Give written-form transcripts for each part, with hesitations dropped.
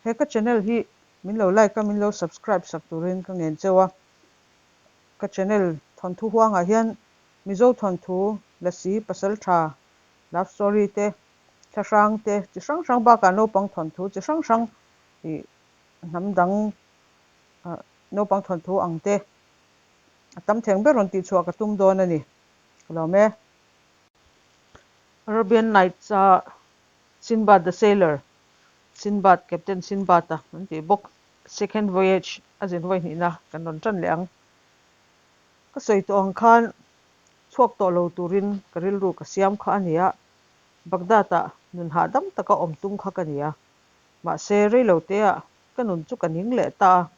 He ka channel hi min lo like a, min lo subscribe sak turin ka ngen cheu a. Ka channel thawnthu huangah hian Mizo thawnthu, Lasi, Pasaltha, love story te, thlahrang te chi hrang hrang bakah naupang thawnthu chi hrang hrang ih hnam dang naupang thawnthu ang te a tam theng ber rawn tihchhuah ka tum dawn a ni. Ka lawm e. Arabian Nights a Sinbad the Sailor, Sinbad, Captain Sinbad-a an tih bawk. Second Voyage a zin vawi hnihna kan rawn tan leh ang. Ka sawi tawh ang khan chhuak tawh lo turin ka rilru ka siam kha a ni a, Baghdad-ah nun hahdam taka awm tum kha ka ni a. Mahse, reilo teah ka nun chu ka ning leh ta a,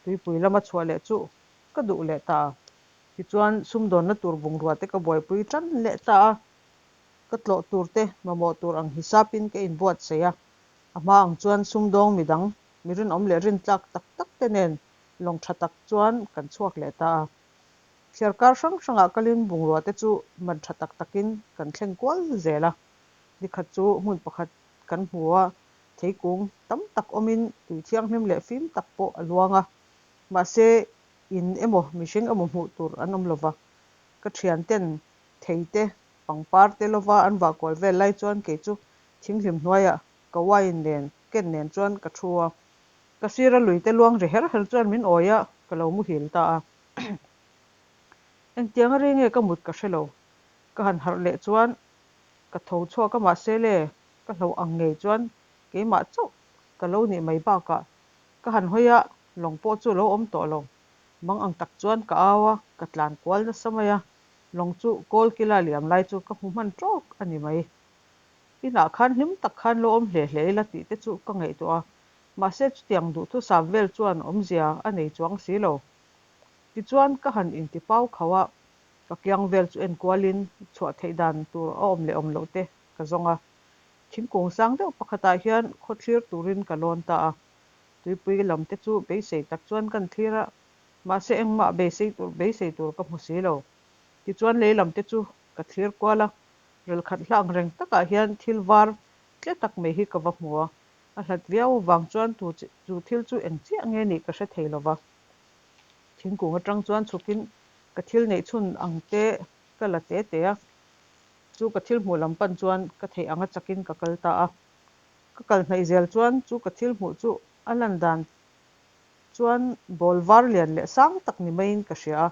tuipui lama chhuah leh chu ka duh leh ta a. Tichuan, sumdawnna tur bungrua te ka buaipui tan leh ta a. Ka tlawh tur te mamawh tur ang hisapin ka inbuatsaih a, a hma ang chuan sumdawng midang, mi rinawm leh rintlak tak tak te nen lawng tha tak chuan kan chhuak leh ta a. Thliarkar hrang hrangah kalin bungrua te chu man tha tak takin kan thleng kual zel a. Nikhat chu hmun pakhat kan hmu a, theikung tam tak awmin tui thianghlim leh fim tak pawh a luang a. Mahse, in emaw mihring emaw hmuh tur an awm lova, ka thianten thei te Pangpar te lova an vah kual vel lai chuan kei chu thinghlim hnuaiah ka wine nen ken nen chuan ka thu a. Ka sira lui te luang ri her her chuan min awi a, ka lo muhil ta a. Engtiang a rei nge ka mut ka hre lo. Ka han harh leh chuan ka tho chhuak a mahse le ka hloh ang ngei chuan keimah chauh ka lo nih mai bakah ka han hawi a, lawng pawh chu a lo awm tawh lo. Mang ang tak chuan ka au a, ka tlan kual nasa mai a. Lawng chu kawl kila liam lai chu ka hmu hman tawk a ni mai. Inah khan hlim tak khan lo awm hle hle ila tih te chu ka ngaihtuah a, mahse chutiang duhthusam vel chuan awmzia a nei chuang si lo. Tichuan ka han inti pau khauh a, ka kiang vel chu enkualin chhuah theih dan tur a awm leh awm loh te ka zawng a. Thingkung sang deuh pakhatah hian khaw thlir turin ka lawn ta a, tuipui lam te chu beisei tak chuan kan thlir a, Mahse engmah beisei tur beisei tur ka hmu si lo. Tichuan lei lam te chu ka thlir kual a, relkhat hla ang reng takah hian thil var tle tak mai hi ka va hmu a, a hlat viau avang chuan tu chu thil chu eng chiah nge nih ka hre thei lo va. Thingkung atang chuan chhukin ka thil neih chhun ang te ka la te te a, chu ka thil hmuh lam pan chuan ka theih anga chakin ka kal ta a. Ka kal hnaih zel chuan chu ka thil hmuh chu a lan dan chuan ball var lian leh sang tak ni maiin ka hria a,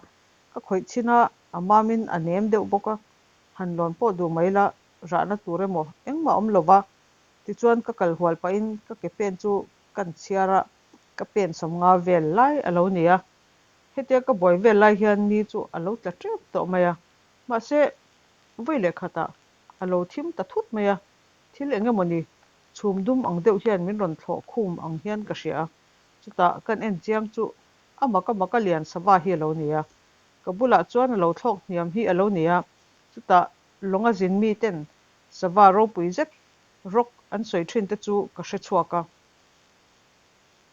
ka khawih chhin a, a mamin a nem deuh bawk a, han lawn pawh duh mai la, rahna tur emaw engmah awm lo va, tichuan ka kal hual pahin ka ke pen chu kan chhiar a, ka pen 50 vel lai a lo ni a, hetia ka buai vel lai hian ni chu a lo tla tep tawh mai a, mahse vawi leh khatah a lo thim ta thut mai a, thil eng emaw ni chhum dum ang deuh hian min rawn thlawh khum ang hian ka hria a. Chutah kan en chiang chu a maka maka lian sava hi a lo ni a, ka bulah chuan a lo thlawk hniam hi a lo ni a, chutah lawnga zin mi ten sava ropui zet rawk an sawi thin te chu ka hre chhuak a,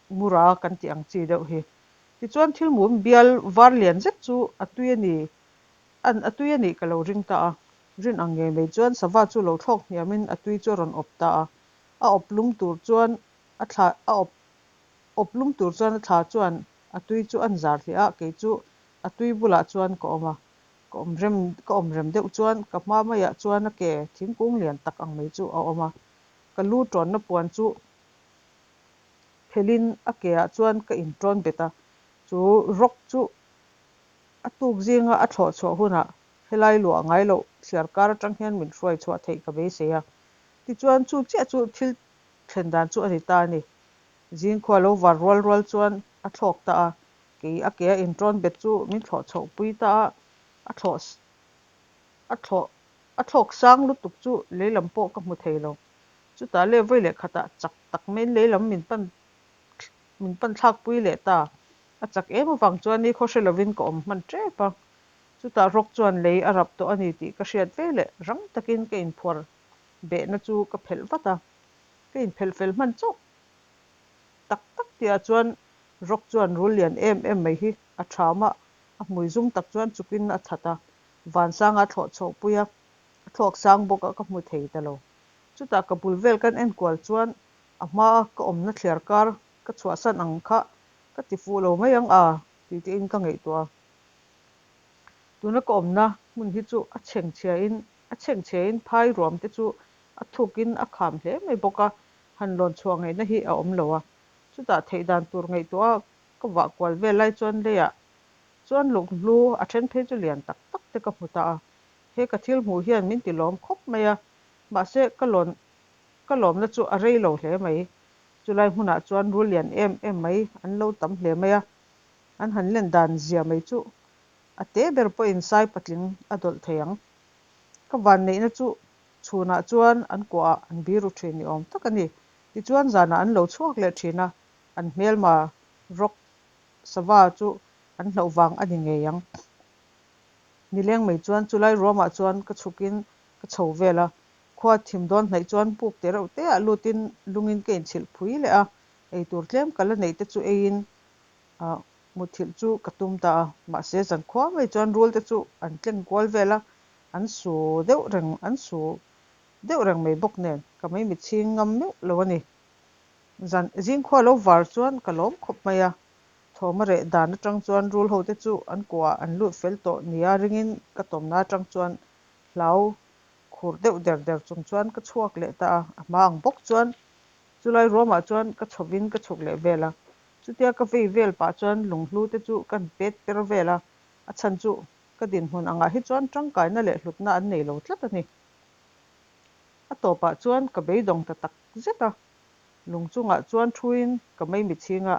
mura kan tih ang chi deuh hi. Tichuan thil mum bial var lian zet chu a tui a ni, an a tui a nih ka lo ring ta a, rin ang ngei mai chuan sava chu lo thlawk hniamin a tui chu a rawn awp ta a, a awp lum tur chuan a thla a awp awp lum tur chuan a thla chuan a tui chu an zar hliah a, kei chu a tui bulah chuan ka awm a, ka awm rem ka awm rem deuh chuan ka hma maiah chuan a ke thingkung lian tak ang mai chu a awm a, ka lu tawnna puan chu phelhin a ke ah chuan ka intawn bet a, chu rawk chu a tuk zinga a thlawh chhuah hunah helai luah ngai loh thliar kar atang hian min hruai chhuah theih ka beisei a, tichuan chu chiah chu thil Thlen dan chu a ni ta a ni. Zingkhua lo var rual rual chuan a thlawk ta a, kei a ke a inṭawn bet chu min thlawh chhoh pui ta a, a thlawh a thlawh a thlawk sang lutuk chu lei lam pawh ka hmu thei lo. Chutah leh vawi leh khatah chak tak maiin lei lam min pan min pan thlak pui leh ta. A chak em avang chuan ni khaw hre lovin ka awm hman ṭep a. Chutah rawk chuan lei a rap tawh a ni tih ka hriat veleh rang takin ka inphuar behna chu ka phelh vat a. Ka inphelh fel hman chauh tak tak tihah chuan Rock chuan rul lian em em mai hi a ṭham a, a hmui zum tak chuan chukin a that a, vansanga a thlawh chhoh pui a, a thlawk sang bawk a ka hmu thei ta lo. Chutah ka bul vel kan enkual chuan A hmaa ka awmna thliar kar ka chhuahsan ang kha ka ti fuh lo mai ang a tih te in ka ngaihtuah a. Tuna ka awmna hmun hi chu a chhengchhiain a chhengchhiain phai ruam te chu a thukin a kham hle mai bawk a, han lawn chhuah ngaihna hi a awm lo a. Chutah theih dan tur ngaihtuah a ka vah kual vel lai chuan leiah chuan lunghlu a then phei chu lian tak tak te ka hmu ta a. He ka thil hmuh hian min ti lawm khawp mai a, mahse ka lawn ka lawmna chu a rei lo hle mai. Chulai hmunah chuan rul lian em em mai an lo tam hle mai a, an han len dan zia mai chu a te ber pawhin sai patling a dawlh thei ang. Ka vanneihna chu chhunah chuan an kuahah an biru thin ni awm tak a ni. Tichuan zanah an lo chhuak leh thin a, an hmelma rawk sava chu an hlauh vang a ni ngei ang. Nileng mai chuan chulai ruamah chuan ka chhukin ka chho vel a, khua thim dawn hnaih chuan puk te reuh te ah lutin lungin ka inchhilh phui leh a, eitur tlem ka la neih te chu eiin muthilh chu ka tum ta a. Mahse zankhua mai chuan rul te chu an tleng kual vel a, an su deuh reng an su deuh reng mai bawk nen ka maimichhing ngam meuh lo a ni. Zan zingkhua lo var chuan ka lawm khawp mai a, thawm a reh dan atang chuan rul ho te chu an kuahah an lut fel tawh nia ringin ka tawmna atang chuan hlau khur deuh der der chung chuan ka chhuak leh ta a, a hma ang bawk chuan chulai ruamah chuan ka chhovin ka chhuk leh vel a, chutia ka vei vel pah chuan lunghlu te chu ka han pet per vel a, a chhan chu ka dinhmun angah hi chuan tangkaina leh hlutna an nei lo tlat a ni. A tawpah chuan ka beidawng ta tak zet a, lung chungah chuan thuin ka maimichhing a,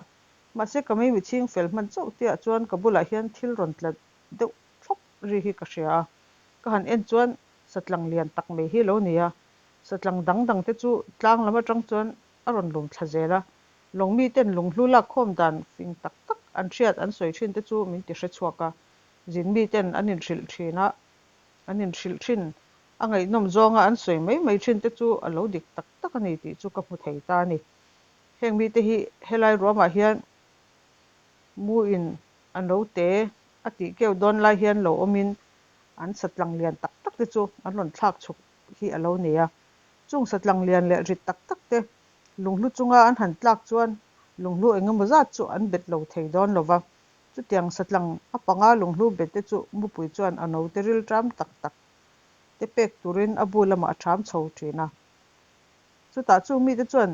mahse ka maimichhing fel hman chauh tihah chuan ka bulah hian thil rawn tla deuh thlawp ri hi ka hria a, ka han en chuan satlang lian tak mai hi lo ni a, satlang dang dang te chu tlang lam atang chuan a rawn lum thla zel a, lawng miten lunghlu lakkhawm dan fing tak tak an hriat an sawi thin te chu min ti hre chhuak a, zin miten an inhrilh thin a, an inhrilh thin a ngaihnawm zawnga an sawi mai mai thin te chu a lo dik tak tak a ni tih chu ka hmu thei ta a ni. Heng mite hi helai ruamah hian muin a note a tih keuh dawn lai hian lo awmin an satlang lian tak tak te chu an rawn thlak chhuk hi a lo ni a. Chung satlang lian leh rit tak tak te lunghlu chunga an han tlak chuan lunghlu engemaw zat chu an bet lo thei dawn lo va. Chutiang satlang a panga lunghlu bet te chu mupui chuan a note rilṭam tak tak te pek turin a bu lamah a ṭham chho ṭhin a. Chutah chung mite chuan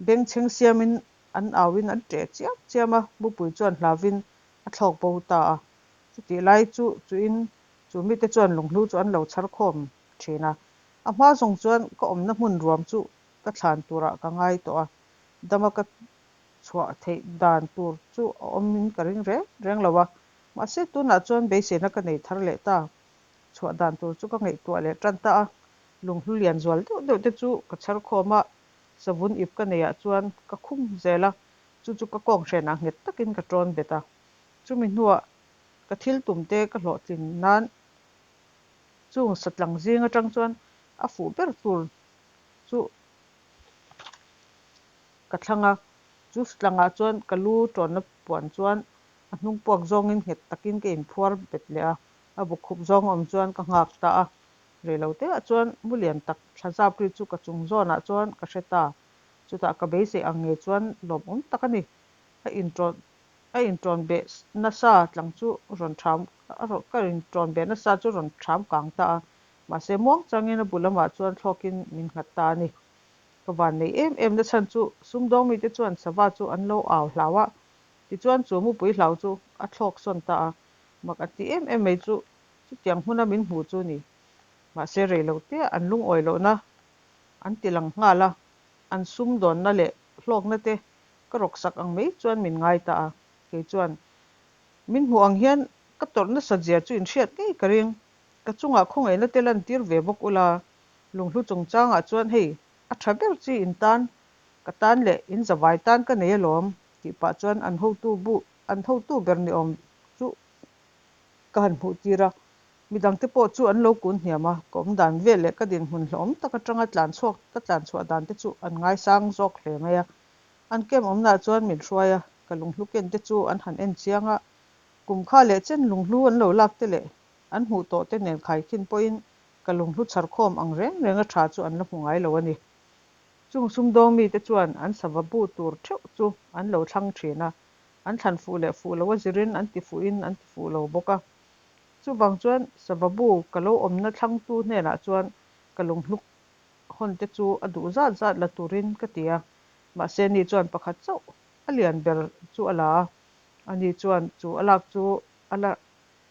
bengchheng siamin an auin an ṭeh chiam chiam a, mupui chuan hlauvin a thlawk bo ta a. Chutih lai chu chuin chu mite chuan lunghlu chu an lo chhar khawm ṭhin a. A hma zawng chuan ka awmna hmun ruam chu ka thlan turah ka ngai tawh a, dama ka chhuah theih dan tur chu a awmin ka ring reng reng lo a. Mahse tunah chuan beiseina ka nei thar leh ta. Chhuah dan tur chu ka ngaihtuah leh tan ta a, lunghlu lian zual deuh deuh te chu ka chhar khawm a, savun ip ka neihah chuan ka khum zel a, chu chu ka kawng hrenah nghet takin ka tawn bet a. Chumi hnuah ka thil tum te ka hlawhtlin nan chung satlang zing atang chuan a fuh ber tur chu ka thlang a, chu satlangah chuan ka lu tawnna puan chuan a hnung puak zawngin nghet takin ka inphuar bet leh a, a buk khup zawng awm chuan ka nghak ta a. Reiloteah chuan mu lian tak thla zap ri chu ka chung zawnah chuan ka hre ta. Chutah ka beisei ang nge chuan lawmawm tak a ni. A inṭawn a inṭawn beh nasa tlang chu rawn ṭham ka inṭawn beh nasa chu rawn ṭham kang ta a. Mahse muang changin a bu lamah chuan thlawkin min nghat ta a ni. Ka van nei em em na chhan chu sumdawng mite chuan sava chu an lo au hlau a, tichuan chu mupui hlau chu a thlawk sawn ta a. Mak an ti em em mai chu chutiang hmuna min hmu chu ni. Mahse rei lo te an lungawi lohna an ti lang nghal a, an sumdawnna leh hlawkna te ka rawksak ang mai chuan min ngai ta a. Kei chuan min hmuh ang hian ka tawrh nasat zia chu inhriat ngei ka ring. Ka chungah khawngaihna te lantir ve bawk ula, lunghlu chungchangah chuan hei a tha ber chi in tan, ka tan leh in zavai tan ka nei alawm tih pah chuan an hotu bu an hotu ber ni awm chu ka han hmuh tir a. Midangte pawh chu an lo kun hniam a, ka awm dan vel leh ka dinhmun hlauhawm tak atanga tlan chhuak ka tlan chhuah dan te chu an ngaisang zawk hle mai a. An camp awmnaah chuan min hruai a, ka lunghlu ken te chu an han en chiang a, kum kha leh chen lunghlu an lo lak te leh an hmuh tawh te nen khaikhin pawhin ka lunghlu chhar khawm ang reng reng a tha chu an la hmu ngai lo a ni. Chung sumdawng mite chuan an sava bu tur theuh chu an lo thlang thin a, an thlan fuh leh fuh loh a zirin an ti fuhin an ti fuh lo bawk a. Chuvang chuan sava bu ka lo awmna thlangtu hnenah chuan ka lunghluk hawn te chu a duh zat zat la turin ka ti a, mahse ni chuan pakhat chauh a lian ber chu a la a, ani chuan chu a lak chu a la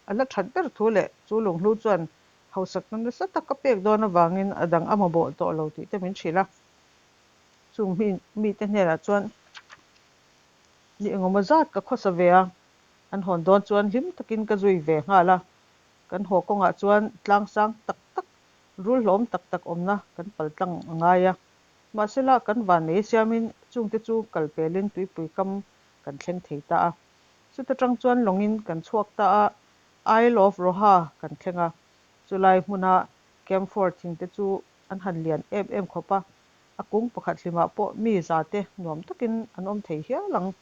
a la that ber thu leh chu lunghlu chuan hausakna nasa tak a pek dawn avangin a dang a mamawh tawh lo tih te min hrilh a. Chung mi mite hnenah chuan ni engemaw zat ka khawsa ve a, an hawn dawn chuan hlim takin ka zui ve nghal a, kan haw kawngah chuan tlang sang tak tak Rul hlawm tak tak awmna kan pal tlang a ngai a, mahsela kan vannei siamin chungte chu kal pelin tuipui kam kan thleng thei ta a. Chuta tang chuan lawngin kan chhuak ta a, Isle of Roha kan thleng a. Chulai hmuna camphor thingte chu an han lian em em khawp a, a kung pakhat hlimah pawh mi zate nuam takin an awm thei hial ang.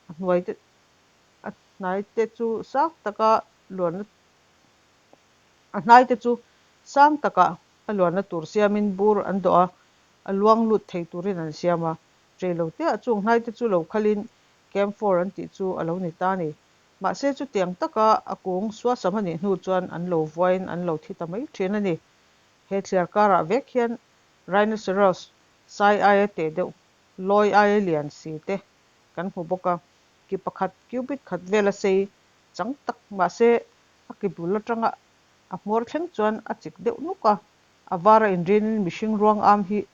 A hnuai te a hnaite chu sang taka luanna A hnaite chu sang takah a luanna tur siamin bur an dawh a, a luang lut thei turin an siam a. Reiloteah chung hnaite chu lo khalin camphor an tih chu a lo ni ta a ni. Mahse chutiang taka a kung suasam a nih hnu chuan an lo vuain an lo thi ta mai thin a ni. He thliar karah vek hian rhinoceros sai aia teh deuh, lawi aia lian si te kan hmu bawk a. Ki pakhat cubit khat vela sei chang tak mahse A ki bul atanga a hmawr thleng chuan a chik deuh nuk a, a var a inrinin mihring ruang am hi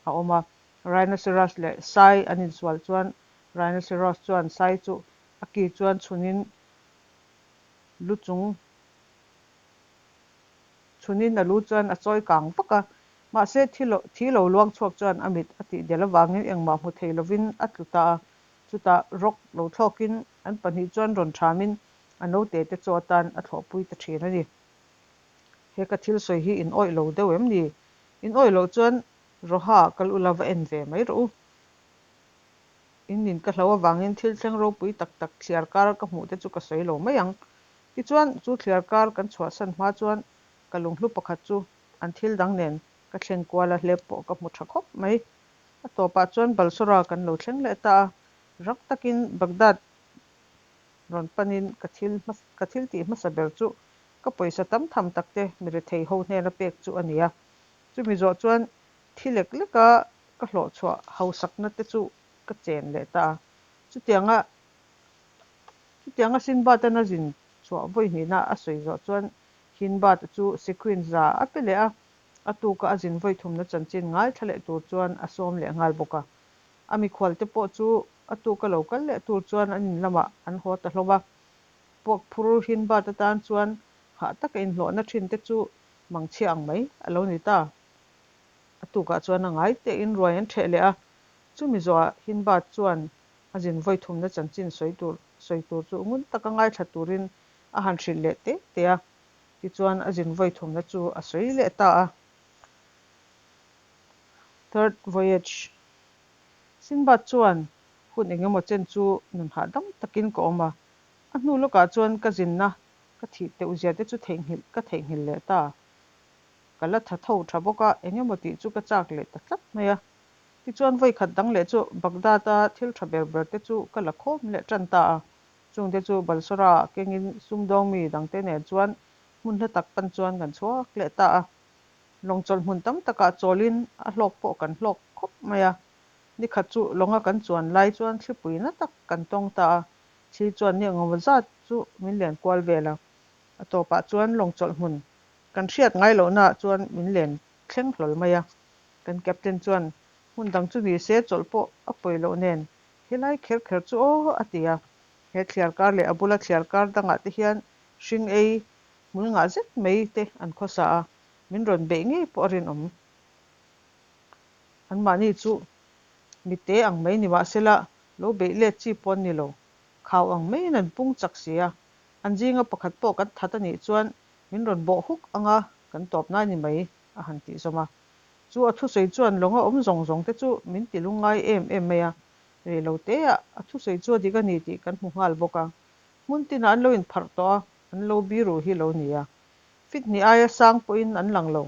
a awm a. Rhinoceros leh sai an insual chuan Rhinoceros chuan sai chu a ki chuan chhunin lu chung chhunin a lu chuan a chawi kang vak a, mahse thi lo thi lo luang chhuak chuan a mit a tih del avangin engmah hmu thei lovin a tlu ta a, chutah rawk lo thlawkin an pahnih chuan rawn thamin A naute te chaw atan a thlawhpui ta thin a ni. He ka thil sawi hi in awih lo deuh em ni? In awih loh chuan Roha kal ula va en ve mai rawh u. In nin ka hlo avangin thil thleng ropui tak tak thliar kar ka hmuh te chu ka sawi lo mai ang. Tichuan, chu thliar kar kan chhuahsan hma chuan ka lunghlu pakhat chu an thil dang nen ka thlen kual a hlep pawh ka hmu tha khawp mai. A tawpah chuan Balsora kan lo thleng leh ta a, rang takin Baghdad rawn panin ka thil ka thil tih hmasa ber chu ka pawisa tam tham tak te mi rethei ho hnena pek chu a ni a. Chumi zawh chuan thi lek leka ka hlawh chhuah hausakna te chu ka chen leh ta a. Chutianga chutianga Sinbad-an a zin chhuah vawi hnihna a sawi zawh chuan Hindbad-a chu sequin za a pe leh a, a tuka a zin vawi thumna chanchin ngaithla leh tur chuan a sawm leh nghal bawk a. A mikhualte pawh chu a tuka lo kal leh tur chuan an in lamah an haw ta hlawm a. Puak phur Hindbad atan chuan hah taka inhlawhna thin te chu mangchhia ang mai a lo ni ta. A tukah chuan a ngai tein ruai an ṭheh leh a, chumi zawhah Hindbad chuan a zin vawi thumna chanchin sawi tur sawi tur chu ngun taka ngaithla turin a han hrilh leh te te a, tichuan a zin vawi thumna chu a sawi leh ta a. Third Voyage Sinbad chuan hun eng emaw chen chu nun hahdam takin ka awm a, a hnu lawkah chuan ka zinna ka thih teuh zia te chu theihnghilh ka theihnghilh leh ta. Ka la tha tho tha bawk a, eng emaw tih chu ka chak leh ta tlat mai a. Tichuan vawi khat dang leh chu Baghdad-a thil tha ber ber te chu ka la khawm leh tan ta a, chungte chu Balsora kengin sumdawng mi dangte nen chuan hmun hla tak pan chuan kan chhuak leh ta a. Lawng chawlh hmun tam takah chawlin a hlawk pawh kan hlawk khawp mai a. Ni khat chu lawnga kan chuan lai chuan thlipui na tak kan tawng ta a, thli chuan ni engemaw zat chu min len kual vel a. A tawpah chuan lawng chawlh hmun kan hriat ngai lohnaah chuan min len thleng hlawl mai a. Kan captain chuan hmun dang chu ni se chawlh pawh a pawi loh nen helai kher kher chu aw a ti a. He thliar kar leh a bula thliar kar dangah te hian hring ei hmul ngah zet mai te an khawsa a, min rawn beih ngei pawh a rinawm. Anmahni chu mite ang mai ni mahsela lo beih let chi pawh an ni lo, khau ang maiin an pung chak si a, an zinga pakhat pawh kan that a nih chuan min rawn bawh huk anga kan tawp nai ni mai a han tih zawm a. Chu a thusawi chuan lawnga awm zawng zawng te chu min ti lungngai em em mai a, reiloteah a thusawi chu a dik a ni tih kan hmu nghal bawk a, hmun tinah an lo inpharh tawh a, an lo biru hi lo ni a. Fit hnih aia sang pawhin an lang lo.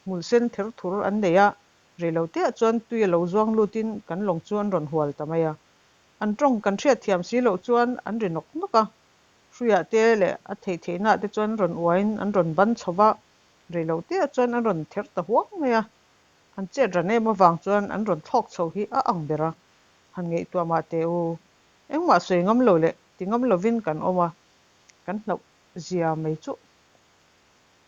Hmul sen ther thur an nei a, Reiloteah chuan tui a lo zuang lutin kan lawng chu an rawn hual ta mai a. An tawng kan hriatthiam si loh chuan an ri nawk nawk a. Hruiah te leh a theih theihnaah te chuan rawn uaiin an rawn ban chho va, reiloteah chuan an rawn ther ta huang mai a. An chet ran em avang chuan an rawn thlawk chho hi a ang ber a, han ngaihtuah mah teh u. Engmah sawi ngam lo leh ti ngam lovin kan awm a, kan hlauh zia mai chu.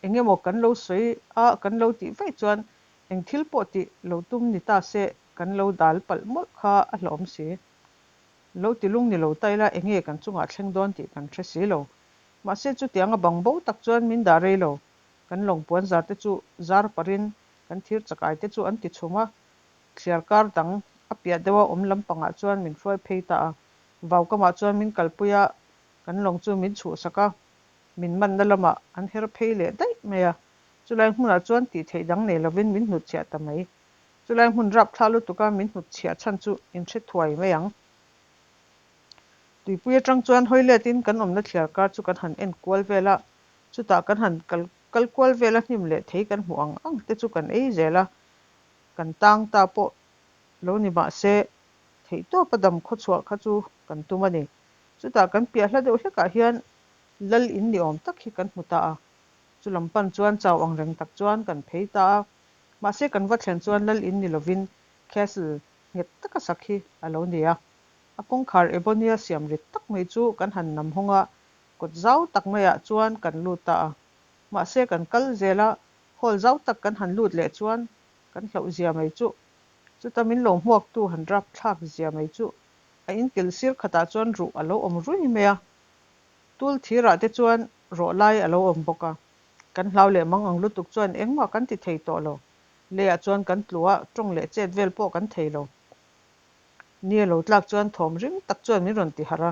Eng emaw kan lo sawi a, kan lo tih vaih chuan eng thil pawh tih lo tum ni ta se kan lo dal palh mawlh kha a hlauhawm si. Lo ti lung ni lo ta ila eng nge kan chungah thleng dawn tih kan hre si lo. Mahse chutianga bang bo tak chuan min dah rei lo. Kan lawng puan zar te chu zar parin kan thir chakai te chu an ti chhum a, thliar kar dang a piah deuha awm lampangah chuan min hruai phei ta a. Vaukamah chuan min kalpui a, kan lawng chu min chhuhsak a, min manna lamah an her phei leh daih mai a. Chulai hmunah chuan tih theih dang nei lovin min hnutchhiah ta mai. Chulai hmun rapthla lutuka min hnutchhiah chhan chu in hre thuai mai ang. Tuipui atang chuan hawi letin kan awmna thliar kar chu kan han en kual vel a, chutah kan han kal kal kual vel a hnim leh thei kan hmuh ang ang te chu kan ei zel a, kan tang ta pawh lo ni mah se theihtawpa dam khawchhuah kha chu kan tum a ni. Chutah kan piah hla deuh hlekah hian lal in ni awm tak hi kan hmu ta a, chu lam pan chuan chau ang reng tak chuan kan phei ta a, mahse kan va thlen chuan lal in ni lovin castle nghet taka sak hi a lo ni a. A kawngkhar Ebony-a siam rit tak mai chu kan han nam hawng a, kawt zau tak maiah chuan kan lut ta a. Mahse kan kal zel a, hall zau tak kan han lut leh chuan kan hlauh zia mai chu, chuta min lo hmuaktu han rap thlak zia mai chu a inkil sir khatah chuan ruh a lo awm rui mai a. Tul thirah te chuan rawh lai a lo awm bawk a. Kan hlau leh mang ang lutuk chuan engmah kan ti thei tawh lo. Leiah chuan kan tlu a, tawng leh chet vel pawh kan thei lo. Ni a lo tlak chuan thawm ring tak chuan min rawn ti harh a,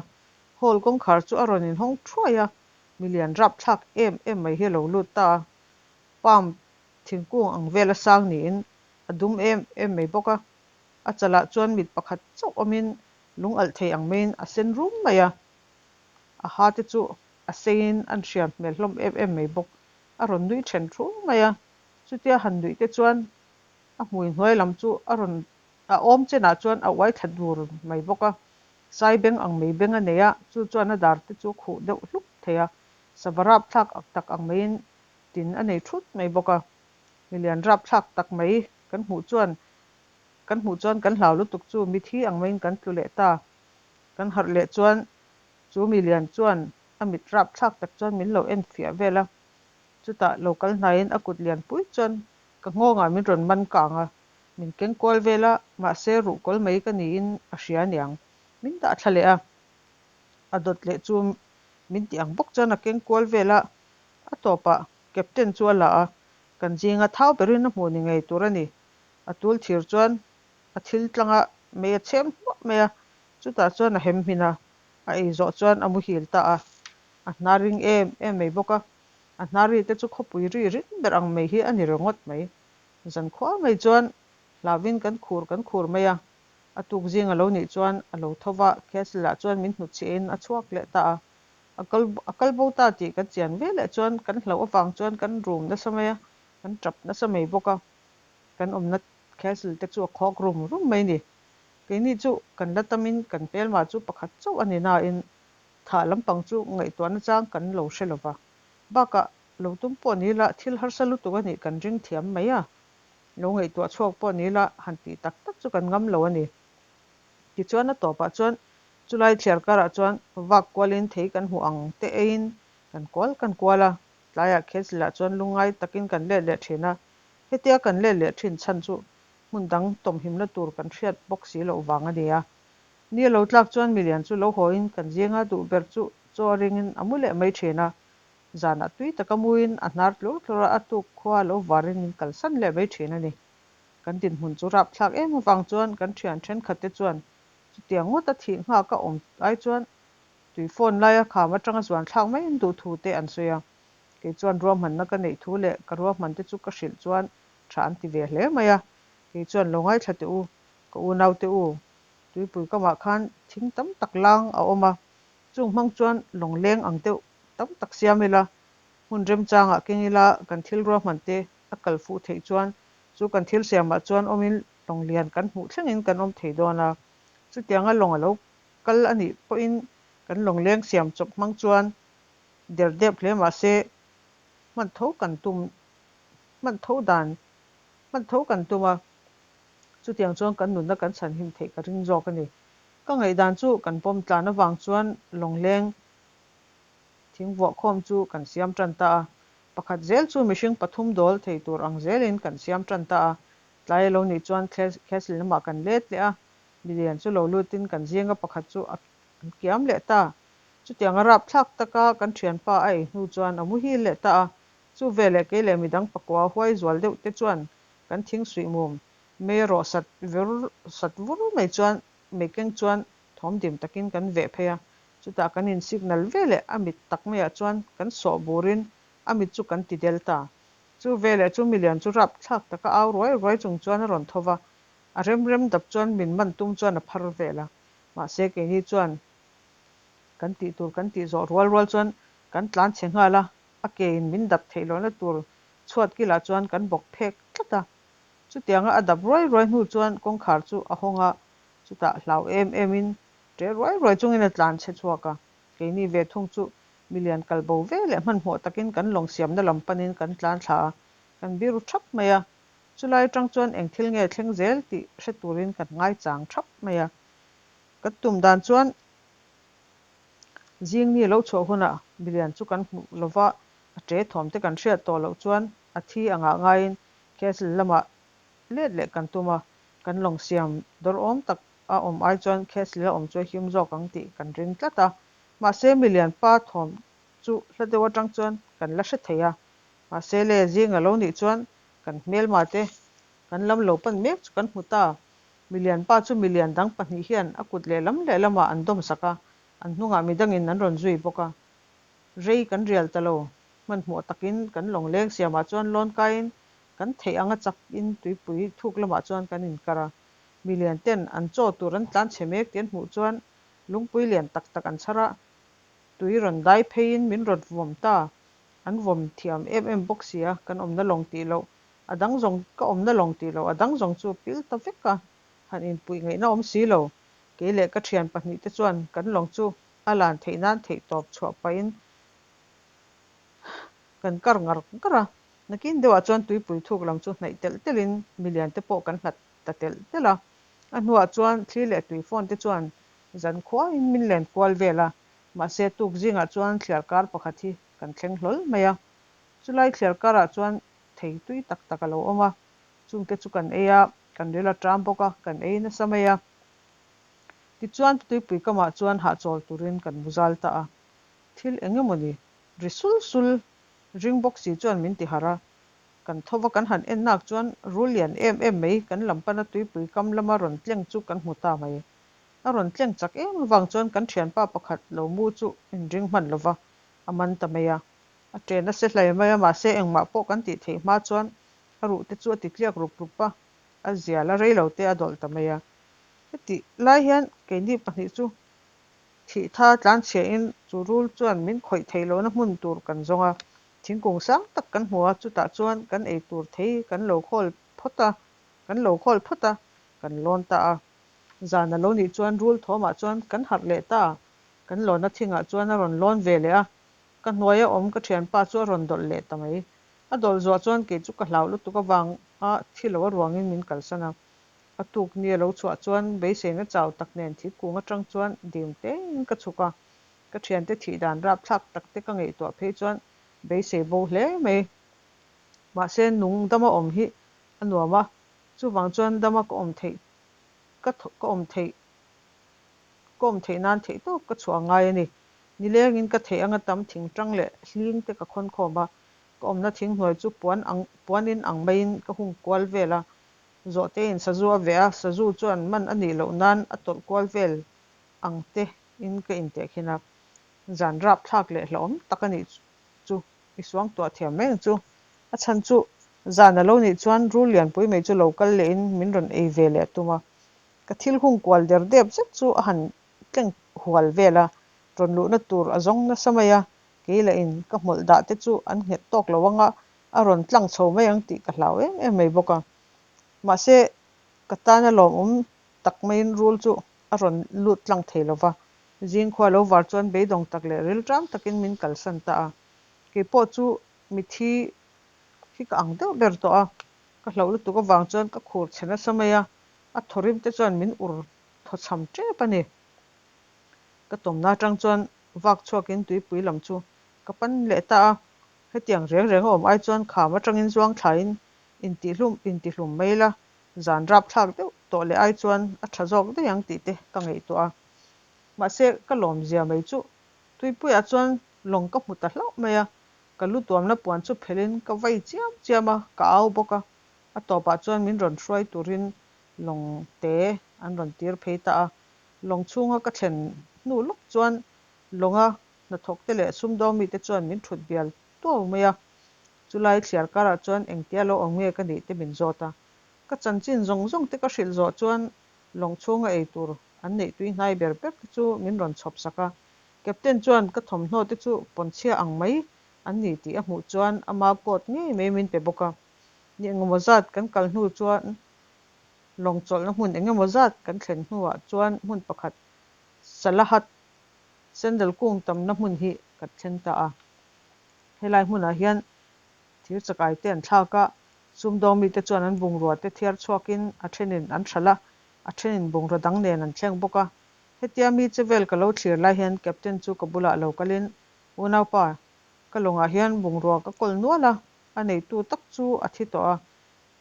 hall kawngkhar chu a rawn inhawng thuai a, milian rapthlak em em mai hi a lo lut ta a, palm thingkung ang vela sang niin a dum em em mai bawk a, a chalah chuan mit pakhat chauh awmin lung alh thei ang maiin a sen rum mai a, a ha te chu a seiin an hriam hmel hlawm em em mai bawk, a rawn nui then thu mai a, chutia han nuih te chuan a hmui hnuai lam chu a rawn A awm chenah chuan a uai thla dur mai bawk a, sai beng ang mai beng a nei a, chu chuan a dar te chu a khuh deuh hluk thei a, sava rapthlak tak ang maiin tin a nei thut mai bawk a. Milian rapthlak tak mai kan hmuh chuan kan hmuh chuan kan hlau lutuk chu mithi ang maiin kan tlu leh ta. Kan harh leh chuan chu milian chuan a mit rapthlak tak chuan min lo en fiah vel a, chutah lo kal hnaiin a kut lianpui chuan ka nghawngah min rawn man kang a, Min keng kual vel a, mahse ruhkawl mai ka niin a hria aniang. Min dah thla leh a, a dawt leh chu min tih ang bawk chuan a keng kual vel a, a tawpah Captain chu a la a, kan zinga thau berin a hmuh ni ngei tur a ni. A tul thir chuan a thil tlanga mei a chhem hmuah mai a, chutah chuan a hem hmin a, a ei zawh chuan a muhil ta a, a hna ring em em mai bawk a, a hna ri te chu khawpui ri ring ber ang mai hi a ni ringawt mai. Zankhua mai chuan hlauhin kan khur kan khur mai a, a tuk zing a lo nih chuan a lo tho va, Castle-ah chuan min hnutchhiahin a chhuak leh ta a. A kal a kal bo ta tih kan chian ve leh chuan kan hlauh avang chuan kan rum nasa mai a, kan tap nasa mai bawk a, kan awmna Castle te chu a khawk rum rum mai ni. Keini chu kan la tamin kan hmelma chu pakhat chauh a ni nain thah lampang chu ngaihtuahna chang kan lo hre lo va. Bakah Lo tum pawh ni la, thil harsa lutuk a nih kan ring thiam mai a. Lo ngaihtuah chhuak pawh ni la, han tih tak tak chu kan ngam lo a ni. Tichuan a tawpah chuan chulai thliar karah chuan vak kualin thei kan hmuh ang te eiin kan kual kan kual a, tlaiah Khezlah chuan lungngai takin kan let leh thin a. Hetia kan let leh thin chhan chu hmun dang tawmhimna tur kan hriat bawk si loh vang a ni a. Ni a lo tlak chuan milian chu lo hawiin kan zinga duh ber chu chaw a ringin a mu leh mai thin a. Zanah tui taka muin a hnar tlur tlur a, a tuk khua lo varin min kalsan leh mai thin a ni. Kan dinhmun chu rapthlak em avang chuan kan thian thenkhatte chuan chutiang ngawta thih nghak a awm ai chuan tui phone laia kham atanga zuan thlak mai an duh thu te an sawi a. Kei chuan ruahmanna ka neih thu leh ka ruahman te chu ka hrilh chuan tha an ti ve hle mai a. Kei chuan lo ngaithla teh u, ka unaute u, tuipui kamah khan thing tam tak lang a awm a, chung hmang chuan lawngleng ang deuh tam tak siam ila, hmun remchangah keng ila kan thil ruahman te a kal fuh theih chuan Chu kan thil siamah chuan awmin lawng lian kan hmuh thlengin kan awm thei dawn a. Chutianga lawng a lo kal a nih pawhin kan lawngleng siam chawp hmang chuan der dep hle mah se hman tho kan tum hman tho dan hman tho kan tum a, chutiang chuan kan nunna kan chhanhim theih ka ring zawk a ni. Ka ngaihdan chu kan pawm tlan avang chuan lawngleng thing vuahkhawm chu kan siam tan ta a, pakhat zel chu mihring pathum dawl thei tur ang zelin kan siam tan ta a, tlai a lo nih chuan castle lamah kan let leh a, milian chu lo lutin kan zinga pakhat chu a an kiam leh ta. Chutianga rapthlak taka kan thianpa a ei hnu chuan a muhil leh ta a, chu veleh kei leh midang pakua huai zual deuh te chuan kan thing suih mum mei rawh sat vir sat vur mai chuan mei keng chuan thawm dim takin kan veh phei a, chutah kan in signal veleh a mit tak maiah chuan kan sawh burin a mit chu kan ti del ta. Chu veleh chu milian chu rapthlak taka au ruai ruai chung chuan a rawn tho va, a rem rem dap chuan min man tum chuan a phar vel a, mahse keini chuan kan tih tur kan tih zawh rual rual chuan kan tlan chhe nghal a, a ke in min dap theih lohna tur chhuat kilah chuan kan bawk phek tlat a. Chutianga a dap ruai ruai hnu chuan kawngkhar chu a hawng a, chutah hlau em em in ṭe ruai ruai chungin a tlan chhe chhuak a. Keini ve thung chu milian kal bo ve leh hmanhmawh takin kan lawng siamna lam panin kan tlan thla a, kan biru thap mai a. Chulai atang chuan eng thil nge thleng zel tih hre turin kan ngaichang thap mai a. Kan tum dan chuan zingni lo chhuah hunah milian chu kan hmuh lova a ṭe thawm te kan hriat tawh loh chuan a thi angah ngaiin Castle lamah let leh kan tum a, kan lawng siam dawrhawm tak a awm ai chuan Castle a awm chu a him zawk ang tih kan ring tlat a. Mahse milian pa thawm chu hla deuh atang chuan kan la hre thei a. Mahse le zing a lo nih chuan kan hmelma te kan lam lo pan mek chu kan hmu ta. Milian pa chu milian dang pahnih hian a kut lehlam lehlamah an dawm sak a, an hnungah midangin an rawn zui bawk a. Rei kan rial ta lo. Hmanhmawh takin kan lawngleng siamah chuan lawn kaiin kan theih anga chakin tuipui thuk lamah chuan kan inkar a. Milian ten an chaw tur an tlan chhe mek tih an hmuh chuan lungpui lian tak tak an chhar a, tui rawn dai pheiin min rawn vawm ta. An vawm thiam em em bawk si a, kan awmna lawng tih loh a dang zawng ka awmna lawng tih loh a dang zawng chu pil ta vek a, han inpuih ngaihna awm si lo. Kei leh ka thian pahnih te chuan kan lawng chu a lan theih nan theih tawp chhuah pahin kan kar ngar ngar a, nakin deuhah chuan tuipui thuk lam chu hnaih telh telhin milian te pawh kan hlat ta telh telh a. A hnuah chuan thli leh tui phone te chuan zan khuain min len kual vel a, mahse tuk zingah chuan thliar kar pakhat hi kan thleng hlawl mai a. Chulai thliar karah chuan thei tui tak tak a lo awm a, chungte chu kan ei a, kan ril a ṭam bawk a, kan ei nasa mai a. Tichuan tuipui kamah chuan hahchawl turin kan mu zal ta a. Thil eng emawni ri sul sul ring bawk si chuan min ti harh a, kan tho va kan han en nak chuan rul lian em em mai kan lam pana tuipui kam lama rawn tleng chu kan hmu ta mai. A rawn tleng chak em avang chuan kan thianpa pakhat lo mu chu inring hman lo va, a man ta mai a. A ṭe nasa hlei mai a, mahse engmah pawh kan tih theih hma chuan a ruh te chu a ti tliak rup rup a, a zial a rei lo te a dawlh ta mai a. Hetih lai hian keini pahnih chu thih tha tlan chhiahin chu rul chuan min khawih theih lohna hmun tur kan zawng a, thingkung sang tak kan hmu a, chutah chuan kan ei tur thei kan lo khawl phawt a, kan lo khawl phawt a, kan lawn ta a. Zan a lo nih chuan rul thawmah chuan kan harh leh ta a, kan lawnna thingah chuan a rawn lawn ve leh a, Ka hnuaia awm ka thianpa chu a rawn dawlh leh ta mai. A dawlh zuah chuan kei chu ka hlau lutuk avanga thi lo a ruangin min kalsan a. A tuk ni a lo chhuah chuan beiseina chau tak nen thingkung atang chuan dim tein ka chhuk a. Ka thiante thih dan rapthlak tak te ka ngaihtuah phei chuan beisei bo hle mai. Mahse nung dama awm hi a nuam a, chuvang chuan dama ka awm theih ka ka awm theih ka awm theih nan theihtawp ka chhuah ngai a ni. Nilengin ka theih anga tam thingtang leh hling te ka khawn khawm a, ka awmna thing hnuai chu puan ang puanin ang maiin ka hung kual vel a. Zawhtein sazu a veh a, sazu chuan man a nih loh nan a tawlh kual vel ang te in ka intehkhin a. Zan rapthlak leh hlauhawm tak a nih chu i suangtuah thiam mai ang chu. A chhan chu zan a lo nih chuan rul lianpui mai chu lo kal lehin min rawn ei ve leh a tum a. Ka thil hung kual der dep zet chu a han tleng hual vel a, rawn luhna tur a zawng nasa mai a, kei lah in ka hmawlh dah te chu an nghet tawk lo anga a rawn tlang chho mai ang tih ka hlau em em mai bawk a. Mahse, ka tana lawmawm tak maiin rul chu a rawn lut tlang thei lo va. Zing khua lo var chuan beidawng tak leh rilṭam takin min kalsan ta a. Kei pawh chu mithi hi ka ang deuh ber tawh a, ka hlauh lutuk avang chuan ka khur chhe nasa mai a, a thawrim te chuan min ur thawchham tep a ni. Ka tawmna atang chuan vak chhuakin tuipui lam chu ka pan leh ta a, hetiang reng reng a awm ai chuan kham atangin zuang thlain intihlum intihlum mai la, zan rapthlak deuh tawh leh ai chuan a tha zawk daih ang tih te ka ngaihtuah a. Mahse, ka lawmzia mai chu tuipuiah chuan lawng ka hmu ta hlauh mai a, ka lu tuamna puan chu phelhin ka vai chiam chiam a, ka au bawk a. A tawpah chuan min rawn hruai turin lawng te an rawn tir phei ta a. Lawng chhunga ka thlen hnu lawk chuan lawnga hnathawkte leh sumdawng mite chuan min thut bial tuau mai a. Chulai thliar karah chuan engtia lo awm nge ka nih te min zawt a. Ka chanchin zawng zawng te ka hrilh zawh chuan lawng chhunga ei tur an neih tui hnai ber ber te chu min rawn chhawp sak a. Captain chuan ka thawmhnaw te chu pawnchhia ang mai an ni tih a hmuh chuan ama coat ngei mai min pe bawk a. Ni engemaw zat kan kal hnu chuan lawng chawlhna hmun engemaw zat kan thlen hnuah chuan hmun pakhat Salahat sandal kung tamna hmun hi kan thleng ta a. Helai hmunah hian thir chakai te an thlak a, sumdawng mite chuan an bungrua te thiar chhuakin a thenin an hralh a, a thenin bungraw dang nen an thleng bawk a. Hetia mi che vel ka lo thlir lai hian Captain chu ka bulah lo kalin, Unaupa, ka lawngah hian bungrua ka kawl nual a, a neitu tak chu a thi tawh a,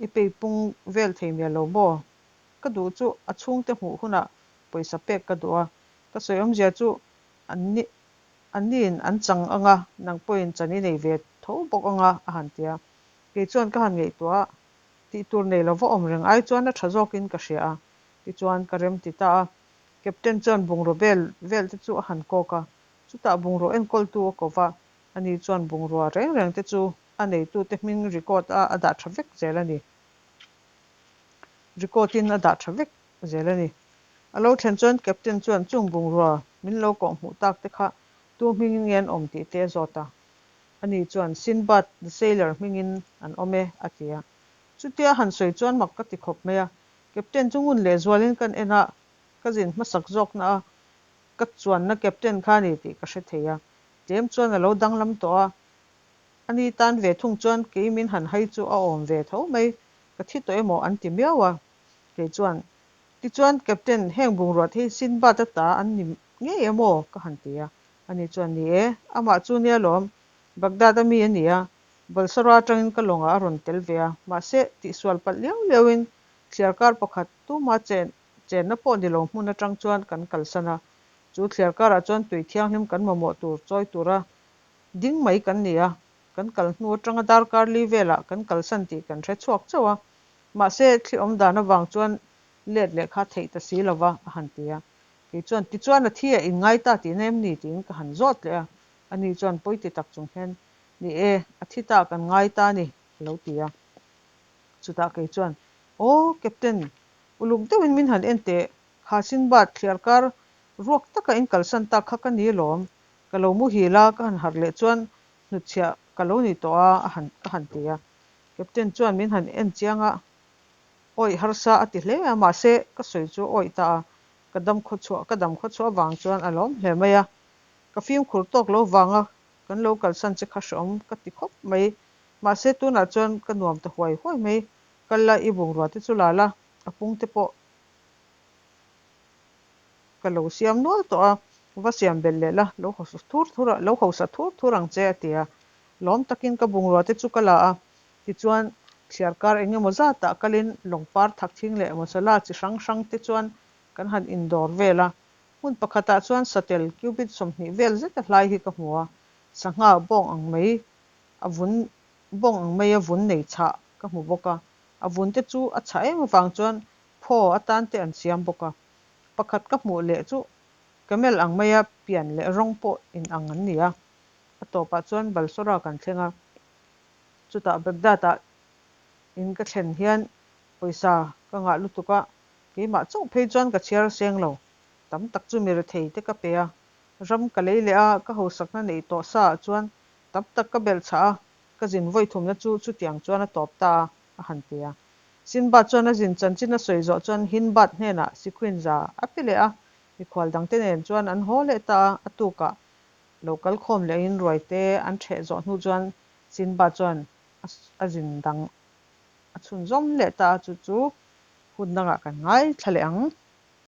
i peipung vel thei miah lo maw? Ka duh chu a chhungte hmuh hunah pawisa pek ka duh a, ka sawi awmzia chu an anniin an chang ang a, nang pawhin chan i nei ve tho bawk ang a, a han ti a. Kei chuan ka han ngaihtuah a, tih tur nei lo va awm reng ai chuan a tha zawkin ka hria a, tichuan ka rem ti ta a. Captain chuan bungraw vel vel te chu a han kawk a, chutah bungraw enkawltu a ko va, ani chuan bungrua reng reng te chu a neitute hming record a a dah tha vek zel a ni. Record in a dah tha vek zel a ni. A lo thlen chuan Captain chuan chung bungrua min lo kawh hmuh tak te kha tu hmingin nge an awm tih te a zawt a. Ani chuan Sinbad the Sailor hmingin an awm e a ti a. Chutia han sawi chuan mak ka ti khawp mai a. Captain chu ngun leh zualin kan en a, ka zin hmasak zawkna a ka chuanna Captain kha a ni tih ka hre thei a. Tlem chuan a lo danglam tawh a. Ani tan ve thung chuan kei min han hai chu a awm ve tho mai, ka thi tawh emaw an ti miau a. Kei chuan, Tichuan Captain, heng bungrua te hi Sinbad-a ta an ni ngei emaw? ka han ti a. Ani chuan, Ni e, amah chu nia lawm, Baghdad-a mi a ni a, Balsora atangin ka lawngah a rawn tel ve a, mahse tihsual palh liau liauin thliarkar pakhat tuma chen chenna pawh ni lo hmun atang chuan kan kalsan a, chu thliarkarah chuan tui thianghlim kan mamawh tur chawi tura Ding mai kan ni a, kan kal hnu atanga darkar li velah kan kalsan tih kan hre chhuak chauh a, mahse thli awm dan avang chuan let leh kha theih ta si lova a han ti a. Kei chuan, Tichuan a thi a inngai ta tihna em ni? tiin ka han zawt leh a. Ani chuan pawi ti tak chung hian, Ni e, a thi ta kan ngai ta a ni, a lo ti a. Chutah kei chuan, Aw, Captain, uluk deuhin min han en teh, kha Sinbad thliarkar ruak taka in kalsan tak kha ka ni alawm, Ka lo muhil a, ka han harh leh chuan hnutchhiah ka lo ni tawh a, a han ka han ti a. Captain chuan min han en chiang a, Awih harsa a ti hle a, mahse ka sawi chu awih ta a, ka dam khawchhuah ka dam khawchhuah avang chuan a lawm hle mai a. Ka fimkhur tawk lo vanga kan lo kalsan che kha hreawm ka ti khawp mai, mahse tunah chuan ka nuam ta huai huai mai, kal la i bungrua te chu la la, a pung te pawh Ka lo siam nual tawh a, va siam belh leh la, lo hausa thur thur a, lo hausa thur thur ang che a ti a. Lawm takin ka bungrua te chu ka la a, tichuan thliarkar eng emaw zatah kalin lawngpar thakthing leh masala chi hrang hrang te chuan kan han indawr vel a. Hmun pakhatah chuan satel cubit 20 vel zeta hlai hi ka hmu a, sangha bawng ang mai a vun bawng ang maia vun nei chhah ka hmu bawk a, a vun te chu a chhah em avang chuan phaw atan te an siam bawk a. Pakhat ka hmuh leh chu camel ang maia pian leh rawng pawh in ang an ni a. A tawpah chuan Balsora kan thleng a, chutah Baghdad-ah in ka thlen hian pawisa ka ngah lutuk a, keimah chauh phei chuan ka chhiar seng lo. Tam tak chu mi rethei te ka pe a, ram ka lei leh a, ka hausakna neih tawh sa ah chuan tam tak ka belh chhah a, ka zin vawi thumna chu chutiang chuan a tawp ta a, a han ti a. Sinbad chuan a zin chanchin a sawi zawh chuan Hindbad hnenah sequin 100 a pe leh a, mikhual dangte nen chuan an haw leh ta a. A tukah lo kal khawm lehin ruaite an ṭheh zawh hnu chuan Sinbad chuan a zin dang a chhunzawm leh ta a, chu chu hun dangah kan ngaithla leh ang.